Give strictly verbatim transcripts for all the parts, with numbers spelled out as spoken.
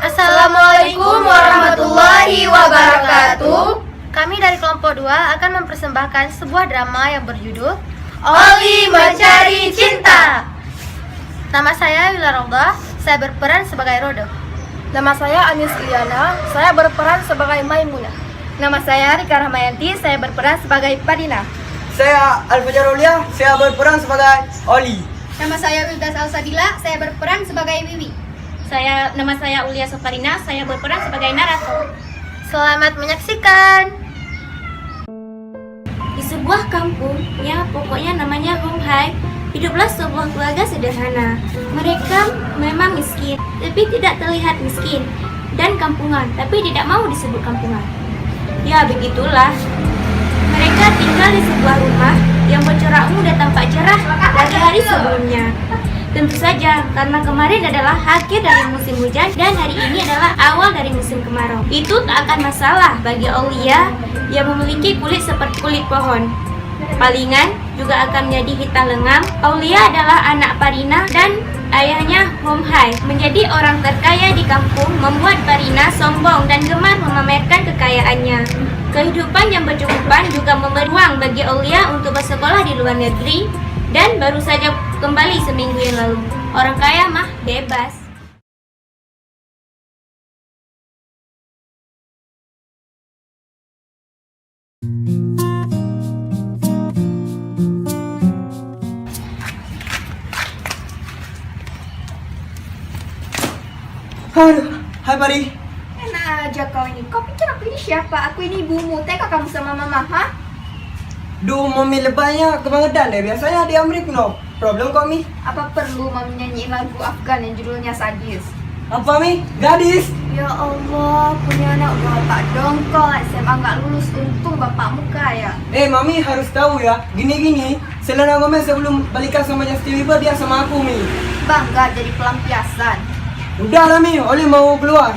Assalamualaikum warahmatullahi wabarakatuh. Kami dari kelompok dua akan mempersembahkan sebuah drama yang berjudul Oli Mencari Cinta. Nama saya Wila Raudhah, saya berperan sebagai Rodo. Nama saya Anis Iliana, saya berperan sebagai Maimunah. Nama saya Rika Rahmayanti, saya berperan sebagai Padina. Saya Al-Fajar Aulia, saya berperan sebagai Oli. Nama saya Wildas Al-Sadila, saya berperan sebagai Wiwi. Saya, nama saya Aulia Safarina, saya berperan sebagai narator. Selamat menyaksikan. Di sebuah kampung, ya, pokoknya namanya Home Hai, hiduplah sebuah keluarga sederhana. Mereka memang miskin, tapi tidak terlihat miskin, dan kampungan, tapi tidak mau disebut kampungan. Ya, begitulah. Mereka tinggal di sebuah rumah yang bercorak ungu dan tampak cerah dari hari sebelumnya. Tentu saja, karena kemarin adalah akhir dari musim hujan dan hari ini adalah awal dari musim kemarau. Itu tak akan masalah bagi Aulia yang memiliki kulit seperti kulit pohon. Palingan juga akan menjadi hitam lengang. Aulia adalah anak Parina dan ayahnya Home Hai. Menjadi orang terkaya di kampung membuat Parina sombong dan gemar memamerkan kekayaannya. Kehidupan yang berkecukupan juga memberi ruang bagi Aulia untuk bersekolah di luar negeri dan baru saja kembali seminggu yang lalu. Orang kaya mah bebas. Aduh, hai Pari. Enak aja kau ini. Kau pikir aku ini siapa? Aku ini ibumu. Tega kamu sama mama, ha? Duh, Mami lebaynya kebangetan deh. Biasanya di Amrik no. Problem kok, Mi? Apa perlu Mami nyanyiin lagu Afgan yang judulnya Sadis? Apa, Mi? Gadis? Ya Allah, punya anak udah tak dongkol, S M A nggak lulus, untung bapakmu kaya. Eh, Mami harus tahu ya, gini-gini, Selena Gomez sebelum balikan sama Justin Bieber, dia sama aku, Mi. Bangga jadi pelampiasan. Udah lah, Mi, Oli mau keluar.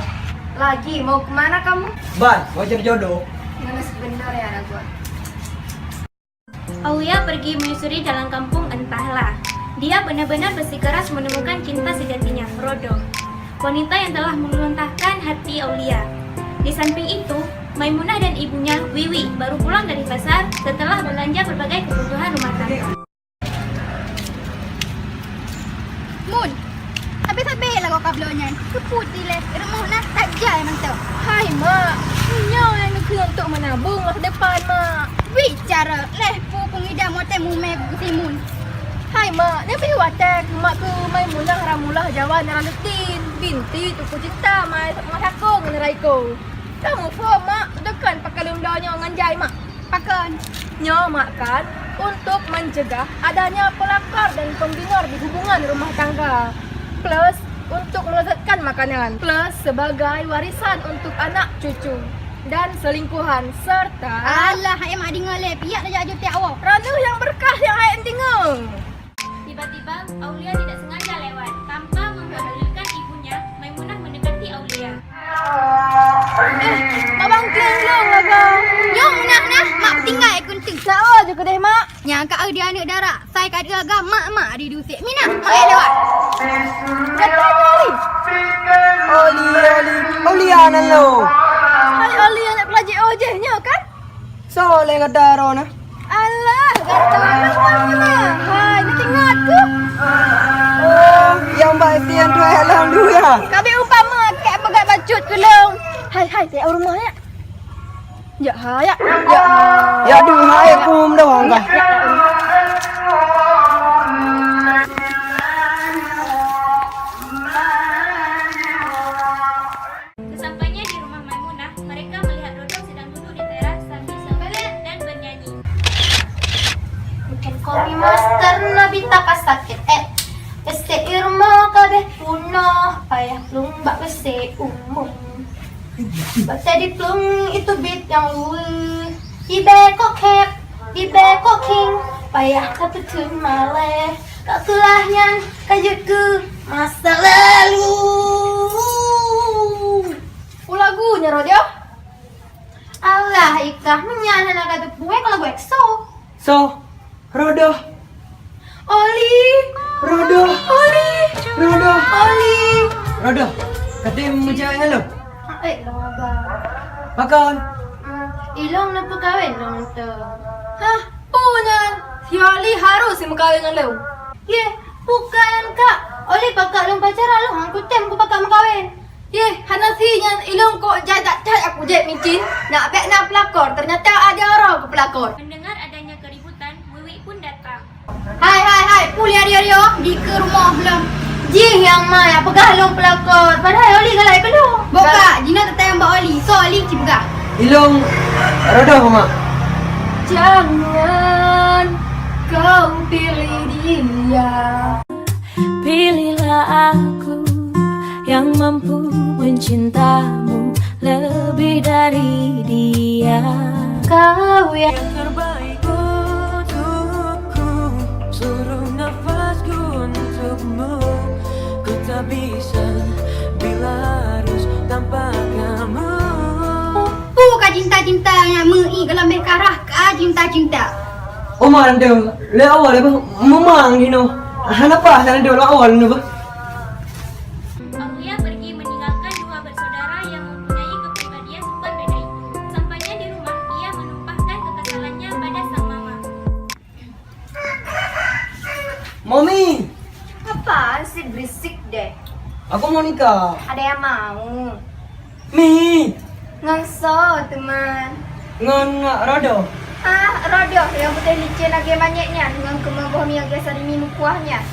Lagi, mau kemana kamu? Bar, mau cari jodoh. Ngenes bener ya anak gua. Aulia pergi menyusuri jalan kampung, entahlah. Dia benar-benar bersikeras menemukan cinta sejatinya, Rodo. Wanita yang telah meluluh lantahkan hati Aulia. Di samping itu, Maimunah dan ibunya, Wiwi, baru pulang dari pasar setelah belanja berbagai kebutuhan rumah tangga. Mun, habéh-habéh lagoe ka bloe nyan. Keupeue dilèe rumoh na tajai mantong. Hai mak, nyoe nyang neukheun untuk meunabong masa depan, mak. Bicara leh pu peungidam watèe mumè Timun. Hai mak, neubri watèe mak keu Maimunah Ramullah Jawa Naranuddin binti Teungku Cinta Mai Sakong ngon Raiko. Kamoe phom mak, deukon pakalon bloe nyoe ngon jai mak. Pakon? Nyoe mak kan untuk mencegah adanya pelakor dan pembinor di hubungan rumah tangga. Plus untuk melezatkan makanan. Plus sebagai warisan untuk anak cucu dan selingkuhan serta. Alah, hai mak deungoe lé, piyak tajak aju tiak woe. Raneuh nyang beureukat nyang hai deungoe. Tiba-tiba, Aulia tidak sengaja lewat. Tanpa mempedulikan ibunya, Maimunah mendekati Aulia. Eh, Abang Keng long laga. Nyoe munah nah, mak tinggai kunti. Nak oh je keudeh mak. Nyang ka di aneuk dara, sai ka deuga mak-mak di dusek. Minah, mak lewat. Kata Oli. Oli, Oli, Oli anak lo. Hai Oli anak pelajik oh je nyoe kan? Soe lé gata droeneuh? Alah, gata droeneuh. Hai, neuingat ku. Oh, nyang baik tian tu, alhamdulillah. Kabe upama kek peugah bacut keulong. Hai, hai, tiap rumah ya. Ya, hai, ya. Ya, hai. Ya, duh, hai, kum doang kah? Ya, ya, ya. Sesampainya di rumah Maimunah, mereka melihat Rodo sedang duduk di teras sambil sambilan dan bernyanyi. Bukan kopi master Nobita ka sakét, eh. Pesek Irma kabeh punah, payah plueng bak pesek umum. Bak jadi plueng itu bit nyang luwe. Ibe kok khép, ibe kok khieng, payah ka teukeun malèe. Ka keulah nyan ka jeuet keu masa lalu. Peue lagu nyan, Rodo? Alah, ikah meunyan hana ka teupeue, ka lagu EXO. So, Rodo. Oli. Rodo. Oli. Rodo. Oli. Rodo. Katem meujaweueb ngon lôn? Ha'ék lôn, Abang. Pakon? Ah, ilôn neupeukawen lôn teuh. Hah? Peue nyan? Si Oli harôh simeukawen ngon lôn. Yeh, peue ka nyan, Kak? Oli pakat lôn pacaran lôn, han kutem kupakat meukawen. Yeh, hana si nyan, ilôn kok jai that-that aku jép micin, nak bèk na peulakor, teunyata ada droe keu peulakor. Mendengar adanya keributan, Wiwi pun datang. Hai, hai, hai, peue lé rio-rio dikeue rumoh lôn. Jih nyang ma nyang peugah lôn peulakor, padahai Oli galak keu lôn. Boh ka, jinoe tatanyong bak Oli, soe Oli ci peugah? Ilôn Rodoh, Mak. Jangan kau pilih dia. Pilihlah aku yang mampu mencintamu lebih dari dia. Kau yang Yang terbaik untukku, seluruh nafasku untukmu. Ku tak bisa bila harus tanpa kamu. Peue ka cinta-cinta nyang meu-i goh lom beh karah ka cinta-cinta. Oma, tante, lé awai lé beh meumang jinoe. Hana paih tante lé awai lé beh. Aulia pergi meninggalkan dua bersaudara yang mempunyai kepribadian super beda itu. Sampainya di rumah, ia menumpahkan kekesalannya pada sang mama. Mami! Apaan sih berisik deh? Aku mau nikah. Ada yang mau? Mi! Ngon soe, teman? Ngon Rodoh. Ah, Rodoh nyang putéh licén lagèe manyét nyan, ngon keumeung boh miök biasa di mi meukuah nyan.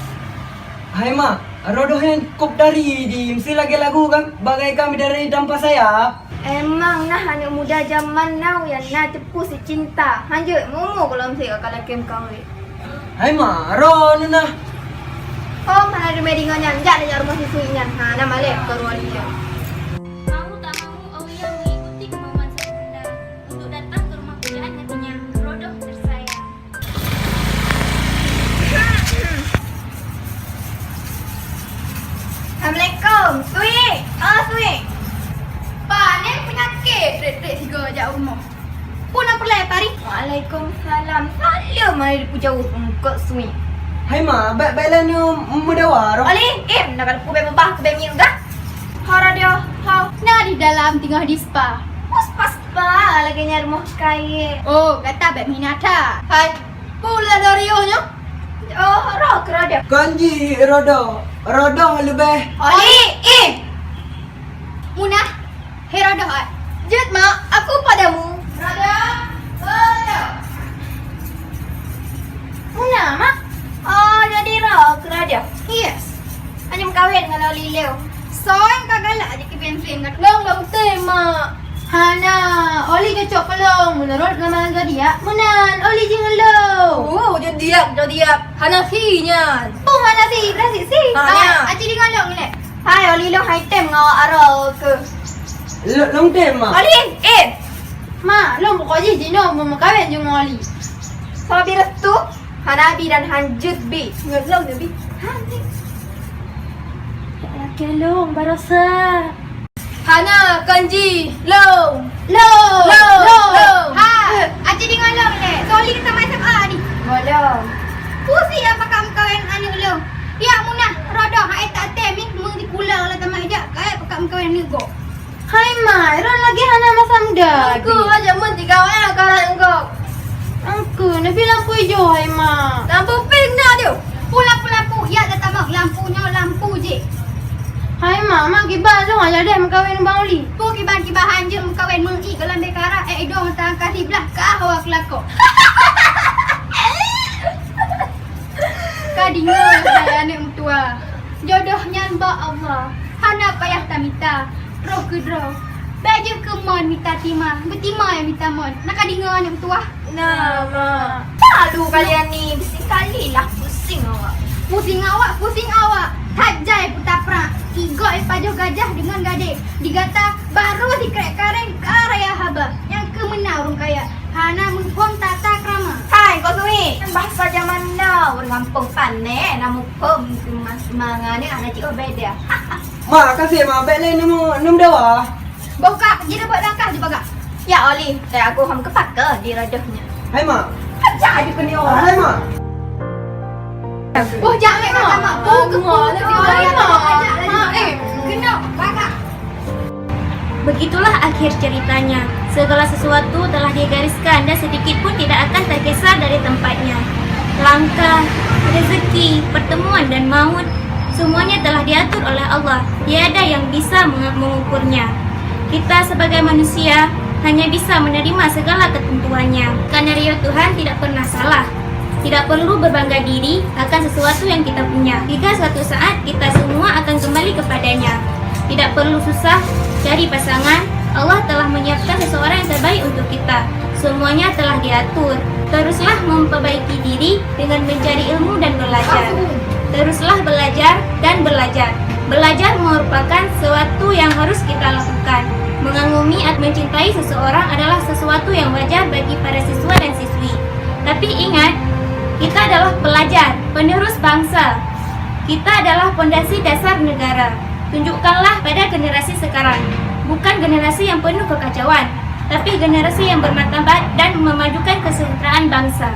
Hai mak, Rodoh nyan kop dari di meusti lagèe lagu kan, bagaikan bidadari tanpa sayap. Emang nah aneuk muda jaman now nyang na teupeu si cinta. Hanjeuet, meu-umu goh lom seb ka lakèe meukawen. Hai mak, roh neuh nah. Oh, mana deungoe nyan, jak neujak rumoh si Sui nyan. Ha, na malèe keureuan nyan. Mau tak mau, Aulia mengikuti kemauan sang bunda untuk datang ke rumah pujaan hatinya, Rodoh tersayang. Assalamualaikum, Sui. Oh, Sui. Panen penyakit, dek-dek tiga jak rumah. Pun apa lai, Pari? Waalaikumsalam. Salam, ada di pujauh engkau, Sui. Hai ma, baik-baiklah ni meudawa roh. Oli, im, nak ada kubek bebah, kubek minyak gah. Hara dia, ha. Nah, di dalam tengah di spa. Pus pas spa, lagi nyari rumah kaya. Oh, kata bek minat ha. Hai, pula dari nyoh. Oh, roh kerada. Kanji roda. Roda lebih. Oli, im. Munah. Hei Rodoh, ai. Jeuet, Mak, aku padamu. Rodoh, Rodoh. Muna, Mak? Oh, jadi roh keu Rodoh? Yes. Hana meukawen ngon Oli lé. Soe nyang ka galak jikeu bensin ka? Lôn, lôn tem, Mak. Hana, Oli cocok keu lôn. Meunurot nama zodiak, meunan Oli jih ngon lôn. Oh, zodiak, zodiak. Hana si nyan. Oh, hana si, berarti si. Ha, ai, nyan. Aci di ngon lôn lé. Hai, Oli lôn hai tem ngon awak aro keu. Lôn, lôn tem, Mak. Oli, eh. Mak, lôn pokok jih jinoe meumeukawen jong Oli. Soe bi restu? Hana bi dan hanjeuet bi. Ngon lôn nyoe bi. Ha, ni. Lakèe lôn baroesa. Hana, kon jih lôn. Lôn. Lôn. Lôn. Lôn. Ha. Aci di ngon lôn lé. Soe Oli ka tamat S M A ni. Ngon lôn. Pusi ya pakam kawen aneuk lôn. Ya Munah, Rodoh hai tak tem ni, meung dikula lah tamat jak, kai pakam kawen aneuk gob. Hai ma, ron lagèe hana masa muda. Aku aja mun tiga orang kawan engkau. Aku neubri lampu ijo hai ma. Lampu pink dah tu. Pula pula pu, ya dah tamak lampu nyoe lampu je. Hai ma, mak kiban lôn aja deh meukawen Bang Oli. Pu kiban kiban hanjeuet meukawen meung i goh lom beh karah, eh idong tangka siblah ka hawa keulako. Ka deungoe hai aneuk meutuah, jodoh nyan bak Allah, hana payah tamita, troh keudroe. Bèk jeuet keu mon mita tima, beutima nyang mita mon. Na ka deungoe aneuk meutuah? Na, ma. Talu kalian ni, bisi kali lah pusing awak. Pusing awak, pusing awak. That jai peuta prang. Igoe pajoh gajah deungon gadéh. Di gata barô sikrek kareng ka raya haba. Nyang keu meunan ureueng kaya. Hana muphom tata krama. Hai, Ko Sui, bahasa jaman now ureueng gampông pane na muphom keu ma-, mangat nyan hana jiôh beda. Makasih, Mak. Bèk lé neumeu-, neumeudawa. Boh ka, jireubot langkah jibagak. Ya, Oli, teuh aku hom keupaka di Rodoh nyan. Hai, Mak. Aja di peunyoe. Hai, Mak. Boh jak, Mak. Mak, boh keu, boh keu, Mak. Mak, eh. Keunoe, bagak. Begitulah akhir ceritanya. Segala sesuatu telah digariskan dan sedikit pun tidak akan tergeser dari tempatnya. Langkah, rezeki, pertemuan, dan maut, semuanya telah diatur oleh Allah. Tiada yang bisa menge-, mengukurnya. Kita sebagai manusia hanya bisa menerima segala ketentuannya. Karena ridho Tuhan tidak pernah salah. Tidak perlu berbangga diri akan sesuatu yang kita punya. Hingga suatu saat kita semua akan kembali kepadanya. Tidak perlu susah cari pasangan, Allah telah menyiapkan seseorang yang terbaik untuk kita. Semuanya telah diatur. Teruslah memperbaiki diri dengan mencari ilmu dan belajar. Teruslah belajar dan belajar. Belajar merupakan sesuatu yang harus kita lakukan. Mengagumi atau mencintai seseorang adalah sesuatu yang wajar bagi para siswa dan siswi. Tapi ingat, kita adalah pelajar, penerus bangsa. Kita adalah pondasi dasar negara. Tunjukkanlah pada generasi sekarang, bukan generasi yang penuh kekacauan, tapi generasi yang bermartabat dan memajukan kesejahteraan bangsa.